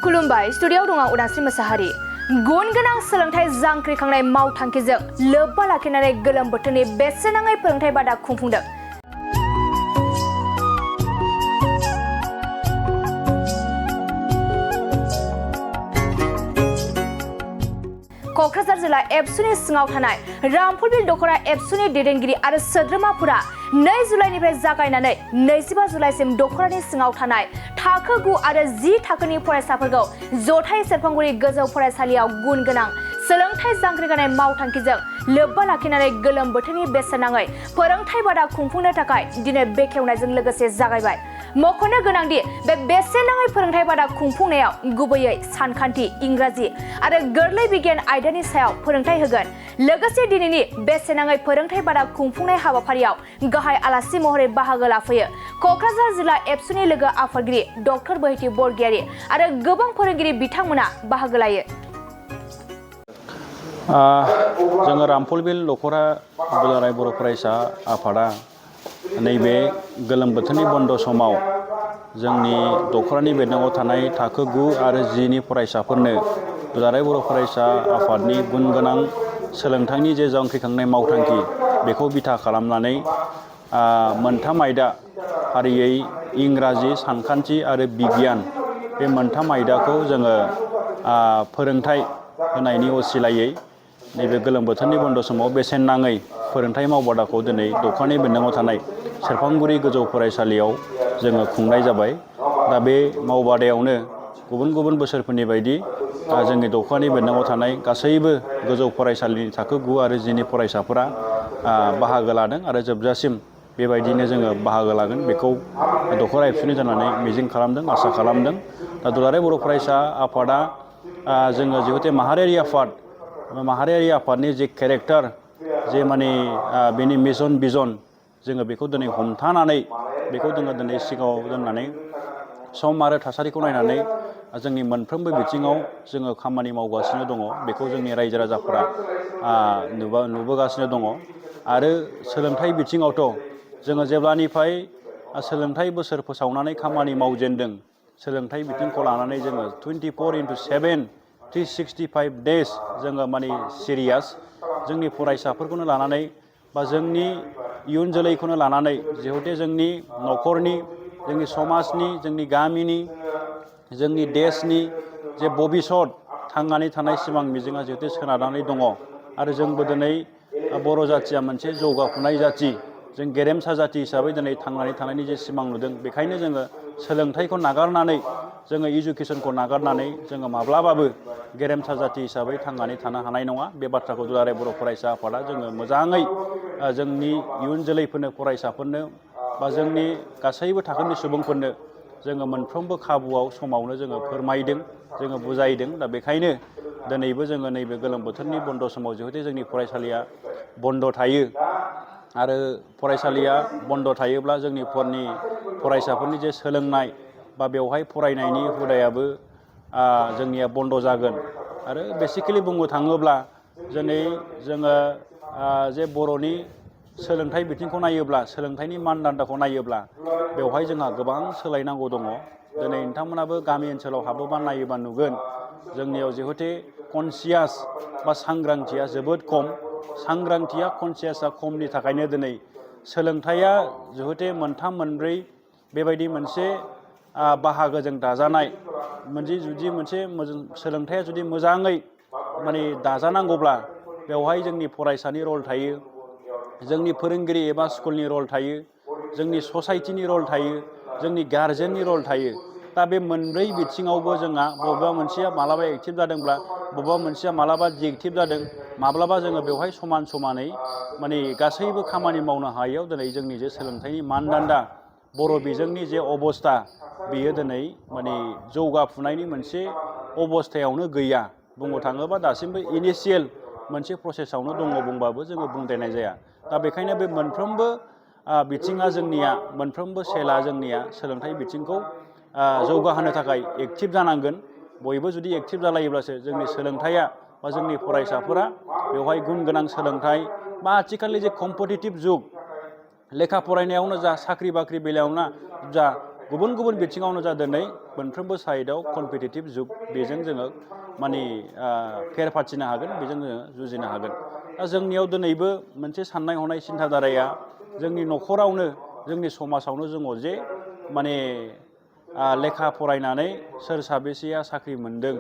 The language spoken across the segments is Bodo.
खुलुमबाय स्टुडिअ दङ उदांस्रि मोसाहारि गुन गोनां सोलोंथाइ जांख्रिखांनाय मावथांखिजों लोब्बा लाखिनानै गोलोम बोथोरनि बेसेन नाङै फोरोंथाइ बादा खुंफुंदों। क'क्राझार जिल्ला एबसुनि सिङाव थानाय रामफलबिल दख'रा एबसुनि दैदेनगिरि आरो सोद्रोमाफोरा 2 जुलाइनिफ्राय जागायनानै 25 जुलाइसिम दख'रानि सिङाव थानाय थाखो 9 आरो 10 थाखोनि फरायसाफोरखौ जथाय सेरफांगुरि गोजौ फरायसालियाव गुन गोनां सोलोंथाइ जांख्रिखांनाय मावथांखिजों लोब्बा लाखिनानै गोलोम बोथोरनि बेसेन नाङै फोरोंथाइ बादा खुंफुंनो थाखाय दिनै बेखेवनायजों लोगोसे जागायबाय। मख'नो गोनांदि बे बेसेन नाङै फोरोंथाइ बादा खुंफुंनायाव गुबैयै सानखान्थि, इंराजि आरो गोरलै बिगियान आयदानि सायाव फोरोंथाइ होगोन। लोगोसे दिनैनि बेसेन नाङै फोरोंथाइ बादा खुंफुंनाय हाबाफारियाव गाहाय आलासि महरै बाहागो लाफैयो क'क्राझार जिल्ला एबसुनि लोगो आफादगिरि डक्टर बोहैथि बरगयारी आरो गोबां फोरोंगिरि बिथांमोना बाहागो लायो। जोङो रामफलबिल दख'रा दुलाराय बर' फरायसा आफादा नैबे गोलोम बोथोरनि बन्द' समाव जोंनि दख'रानि बेन्दोङाव थानाय थाखो 9 आरो 10 नि फरायसाफोरनो दुलाराय बर' फरायसा आफादनि गुन गोनां सोलोंथाइनि जे जांख्रिखांनाय मावथांखि बेखौ बिथा खालामनानै मोनथाम आयदा फारियै इंराजि, सानखान्थि आरो बिगियान बे मोनथाम आयदाखौ जोङो फोरोंथाइ होनायनि असिलायै नैबे गोलोम बोथोरनि बन्द' समाव बेसेन नाङै फोरोंथाइ मावबादाखौ दिनै दख'रानि बेन्दोङाव थानाय सेरफांगुरि गोजौ फरायसालियाव जोङो खुंनाय जाबाय। दा बे मावबादायावनो गुबुन गुबुन बोसोरफोरनि बायदि जोंनि दख'रानि बेन्दोङाव थानाय गासैबो गोजौ फरायसालिनि थाखो 9 आरो 10 नि फरायसाफोरा बाहागो लादों आरो जोबजासिम बेबायदिनो जोङो बाहागो लागोन बेखौ दख'रा एबसुनि जानानै मिजिं खालामदों, आसा खालामदों। दा दुलाराय बर' फरायसा आफादा जोङो जिहेथु माहारियारि आफादनि जे केरेक्टार जे माने बेनि मिशन भिजन जोङो बेखौ दिनै हमथानानै बेखौ जोङो दिनै सिगाङाव दोननानै सम आरो थासारिखौ नायनानै जोंनि मोनफ्रोमबो बिथिङाव जोङो खामानि मावगासिनो दङ। बेखौ जोंनि रायजो राजाफोरा नुबोगासिनो दङ। आरो सोलोंथाइ बिथिङावथ' जोङो जेब्लानिफ्राय सोलोंथाइ बोसोर फोसावनानै खामानि मावजेनदों सोलोंथाइ बिथिंखौ लानानै जोङो 24/7 365 days जोङो माने सिरियास जोंनि फरायसाफोरखौनो लानानै बा जोंनि इयुन जोलैखौनो लानानै जिहेथु जोंनि न'खरनि, जोंनि समाजनि, जोंनि गामिनि, जोंनि देशनि जे भबिसत थांनानै थानाय सिमां मिजिङा जिहेतु सोनारनानै दङ। आरो जोंबो दिनै बर' जाथिया मोनसे जौगाफुनाय जाथि, जों गेरेमसा जाथि हिसाबै दिनै थांनानै थानायनि जे सिमां नुदों बेखायनो जोङो सोलोंथाइखौ नागारनानै जोङो इडुकेसनखौ नागारनानै जोङो माब्लाबाबो गेरेमसा जाथि हिसाबै थांनानै थानो हानाय नङा। बे बाथ्राखौ दुलाराय बर' फरायसा आफादा जोङो मोजाङै जोंनि इयुन जोलैफोरनो, फरायसाफोरनो बा जोंनि गासैबो थाखोनि सुबुंफोरनो जोङो मोनफ्रोमबो खाबुआव समावनो जोङो फोरमायदों, जोङो बुजायदों। दा बेखायनो दिनैबो जोङो नैबे गोलोम बोथोरनि बन्द' समाव जिहेतु जोंनि फरायसालिया बन्द' थायो आरो फरायसालिया बन्द' थायोब्ला जोंनि फरायसाफोरनि जे सोलोंनाय बा बेवहाय फरायनायनि हुदायाबो जोंनिया बन्द' जागोन। आरो बेसिकेलि बुंनो थाङोब्ला दिनै जोङो जे बर'नि सोलोंथाइ बिथिंखौ नायोब्ला, सोलोंथाइनि मानदान्दाखौ नायोब्ला बेवहाय जोंहा गोबां सोलायनांगौ दङ। दिनै नोंथांमोनाबो गामि ओनसोलाव हाबोबा नायोबा नुगोन जोंनियाव जिहेतु कनसियास बा सांग्रांथिया जोबोद खम। सांग्रांथिया, कनसियासा खमनि थाखायनो दिनै सोलोंथाइया जिहेतु 3, 4 बेबायदि मोनसे बाहागोजों दाजानाय जुदि मोनसे सोलोंथाइया जुदि मोजाङै माने दाजानांगौब्ला बेवहाय जोंनि फरायसानि रल थायो, जोंनि फोरोंगिरि एबा स्कुलनि रल थायो, जोंनि ससाइटिनि रल थायो, जोंनि गारजेननि रल थायो। दा बे मोनब्रै बिथिङावबो जोंहा बबेबा मोनसेया मालाबा एक्टिभ जादोंब्ला बबेबा मोनसेया मालाबा डिएक्टिभ जादों, माब्लाबा जोङो बेवहाय समानै माने गासैबो खामानि मावनो हायैयाव दिनै जोंनि जे सोलोंथाइनि मानदान्दा बर' बिजोंनि जे अबस्था बेयो दिनै माने जौगाफुनायनि मोनसे अबस्थायावनो गैया। बुंनो थाङोबा दासिमबो इनिशियेल मोनसे प्रसेसआवनो दङ बुंबाबो जोङो बुंद्रायनाय जाया। दा बेखायनो बे मोनफ्रोमबो बिथिङा जोंनिया, मोनफ्रोमबो सेला जोंनिया सोलोंथाइ बिथिंखौ जौगाहोनो थाखाय एक्टिभ जानांगोन। बयबो जुदि एक्टिभ जालायोब्लासो जोंनि सोलोंथाइया बा जोंनि फरायसाफोरा बेवहाय गुन गोनां सोलोंथाइ बा आथिखालनि जे कम्पिटिटिभ जुग, लेखा फरायनायावनो जा, साख्रि बाख्रि बेलायावनो जा, गुबुन गुबुन बिथिङावनो जा दिनै मोनफ्रोमबो साइडआव कम्पिटिटिभ जुग बेजों जोङो माने फेर फाथिनो हागोन बेजों जोङो जुजिनो हागोन दा जोंनियाव दिनैबो मोनसे साननाय हनाय सिन्थाधाराया जोंनि न'खरावनो जोंनि समाजावनो दङ जे माने लेखा फरायनानै सोर साबेसेया साख्रि मोन्दों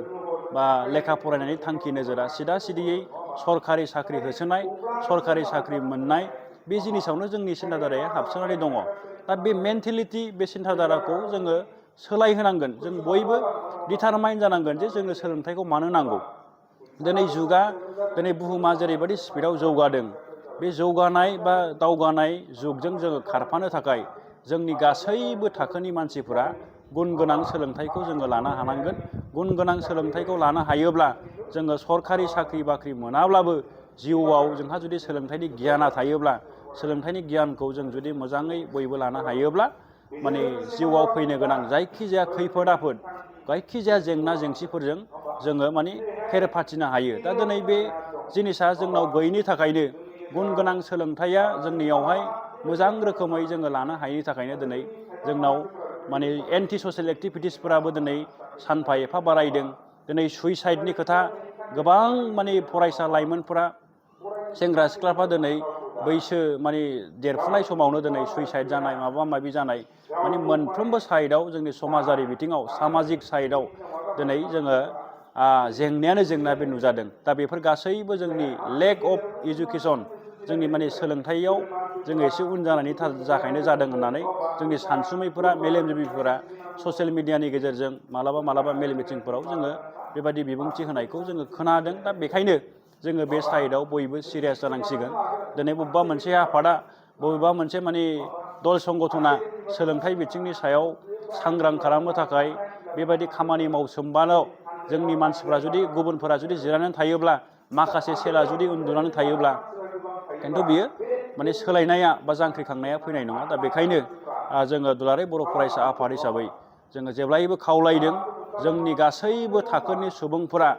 बा लेखा फरायनायनि थांखि नोजोरा सिदा सिदियै सरकारि साख्रि होसोनाय सरकारि साख्रि मोननाय बे जिनिसावनो जोंनि सिन्थाधाराया हाबसोनानै दङ दा बे मेन्टेलिटि बे सिन्थाधाराखौ जोङो सोलायहोनांगोन जों बयबो डिटारमाइन जानांगोन जे जोङो सोलोंथाइखौ मानो नांगौ दिनै जुगा दिनै बुहुमा जेरैबायदि स्पिडआव जौगादों बे जौगानाय बा दावगानाय जुगजों जोङो खारफानो थाखाय जोंनि गासैबो थाखोनि मानसिफोरा गुन गोनां सोलोंथाइखौ जोङो लानो हानांगोन गुन गोनां सोलोंथाइखौ लानो हायोब्ला जोङो सरकारि साख्रि बाख्रि मोनाब्लाबो जिउआव जोंहा जुदि सोलोंथाइनि गियाना थायोब्ला सोलोंथाइनि गियानखौ जों जुदि मोजाङै बयबो लानो हायोब्ला माने जिउआव फैनो गोनां जायखिजाया खैफोद आफोद जायखिजाया जेंना जेंसिफोरजों जोङो माने फेर फाथिनो हायो दा दिनै बे जिनिसा जोंनाव गैयिनि थाखायनो गुन गोनां सोलोंथाइया जोंनियावहाय मोजां रोखोमै जोङो लानो हायैनि थाखायनो दिनै जोंनाव माने एन्टि ससियेल एक्टिभिटिसफोराबो दिनै सानफा एफा बारायदों दिनै सुइसाइडनि खोथा गोबां माने फरायसा लाइमोनफोरा सेंग्रा सिख्लाफ्रा दिनै बैसो माने देरफुनाय समावनो दिनै सुइसाइड जानाय माबा माबि जानाय माने मोनफ्रोमबो साइडआव जोंनि समाजारि बिथिङाव सामाजिक साइडआव दिनै जोङो जेंनायानो जेंना बे नुजादों दा बेफोर गासैबो जोंनि लेक अफ इडुकेसन जोंनि माने सोलोंथाइयाव जोङो एसे उन जानायनि थाखायनो जादों होननानै जोंनि सानसुमैफोरा मेलेमजिबिफोरा ससियेल मिडियानि गेजेरजों मालाबा मेल मिटिंफोराव जोङो बेबायदि बिबुंथि होनायखौ जोङो खोनादों दा बेखायनो जोङो बे साइडआव बयबो सिरियास जानांसिगोन दिनै बबेबा मोनसे आफादा बबेबा मोनसे माने दल संगठना सोलोंथाइ बिथिंनि सायाव सांग्रां खालामनो थाखाय बेबायदि खामानि मावसोमबाल' जोंनि मानसिफ्रा जुदि गुबुनफोरा जुदि जिरायनानै थायोब्ला माखासे सेला जुदि उन्दुनानै थायोब्ला खिन्थु बियो माने सोलायनाया बा जांख्रिखांनाया फैनाय नङा दा बेखायनो जोङो दुलाराय बर' फरायसा आफाद हिसाबै जोङो जेब्लायबो खावलायदों जोंनि गासैबो थाखोनि सुबुंफोरा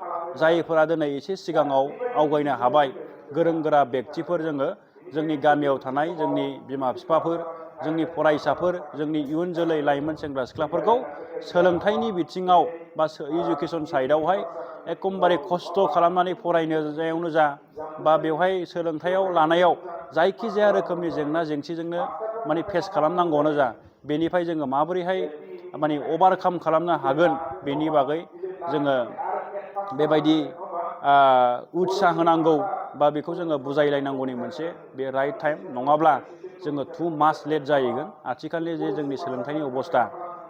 जायफोरा दिनै एसे सिगाङाव आवगायनो हाबाय गोरों गोरा बेक्तिफोर जोङो जोंनि गामियाव थानाय जोंनि बिमा बिफाफोर जोंनि फरायसाफोर जोंनि इयुन जोलै लाइमोन सेंग्रा सिख्लाफोरखौ सोलोंथाइनि बिथिङाव बा इडुकेसन साइडआवहाय एकदमबारे खस्थ' खालामनानै फरायनायावनो जा बा बेवहाय सोलोंथाइयाव लानायाव जायखिजाया रोखोमनि जेंना जेंसिजोंनो माने फेस खालामनांगौआनो जा बेनिफ्राय जोङो माबोरैहाय माने अभारकाम खालामनो हागोन बेनि बागै जोङो बेबायदि उत्साह होनांगौ बा बेखौ जोङो बुजायलायनांगौनि मोनसे बे राइट टाइम नङाब्ला जोङो टु माच लेट जाहैगोन आथिखालनि जे जोंनि सोलोंथाइनि अबस्था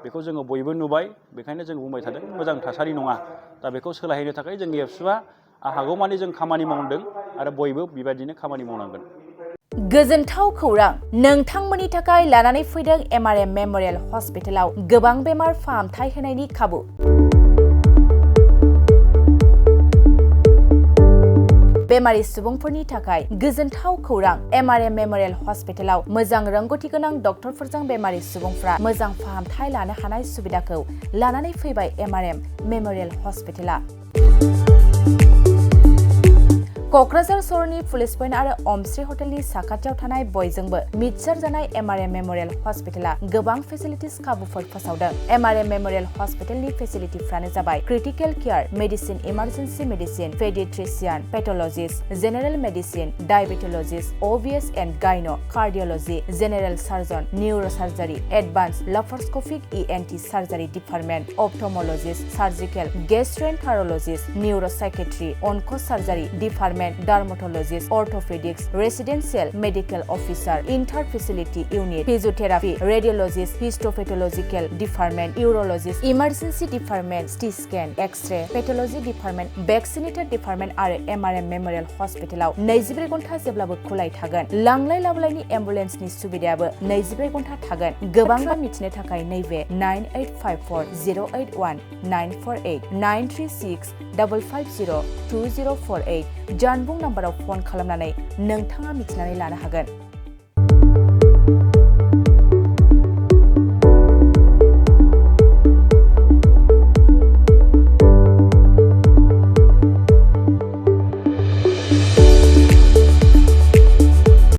बेखौ जोङो बयबो नुबाय बेखायनो जों बुंबाय थादों मोजां थासारि नङा दा बेखौ सोलायहोनो थाखाय जोंनि एबसुआ हागौमानि जों खामानि मावदों आरो बयबो बेबायदिनो खामानि मावनांगोन गोजोनथाव खौरां नोंथांमोननि थाखाय लानानै फैदों MRM मेम'रियेल हस्पिटालाव गोबां बेमार फाहामथाय होनायनि खाबु बेमारि सुबुंफोरनि थाखाय गोजोनथाव खौरां MRM मेम'रियेल हस्पिटालाव मोजां रोंगौथि गोनां डक्टरफोरजों बेमारि सुबुंफ्रा मोजां फाहामथाय लानो हानाय सुबिदाखौ लानानै फैबाय MRM मेम'रियेल हस्पिटाला क'क्राझार सहरनि पुलिस पइन्ट आरो अमश्री हटेलनि साखाथियाव थानाय बयजोंबो मिथिसार जानाय MRM मेम'रियेल हस्पिटाला गोबां फेसिलिटिस खाबुफोर फोसावदों MRM मेम'रियेल हस्पिटालनि फेसिलिटिफ्रानो जाबाय critical care medicine emergency medicine paediatrician pathologist general medicine diabetologist OBS and gynae cardiology general surgeon neurosurgery advanced laparoscopic ENT surgery department ophthalmologist surgical gastroenterologist neuropsychiatry onco surgery department dermatologist orthopaedics residential medical officer inter facility unit physiotherapy radiologist histopathological department urologist emergency department CT scan X-ray pathology department vaccinator department आरो MRM मेम'रियेल हस्पिटालाव 24 घन्टा जेब्लाबो खुलाय थागोन लांलाय लाबोलायनि एम्बुलेन्सनि सुबिदायाबो 24 घन्टा थागोन गोबां मिथिनो थाखाय नैबे 9854081948 936 550 2048 जानबुं नाम्बाराव फन खालामनानै नोंथाङा मिथिनानै लानो हागोन।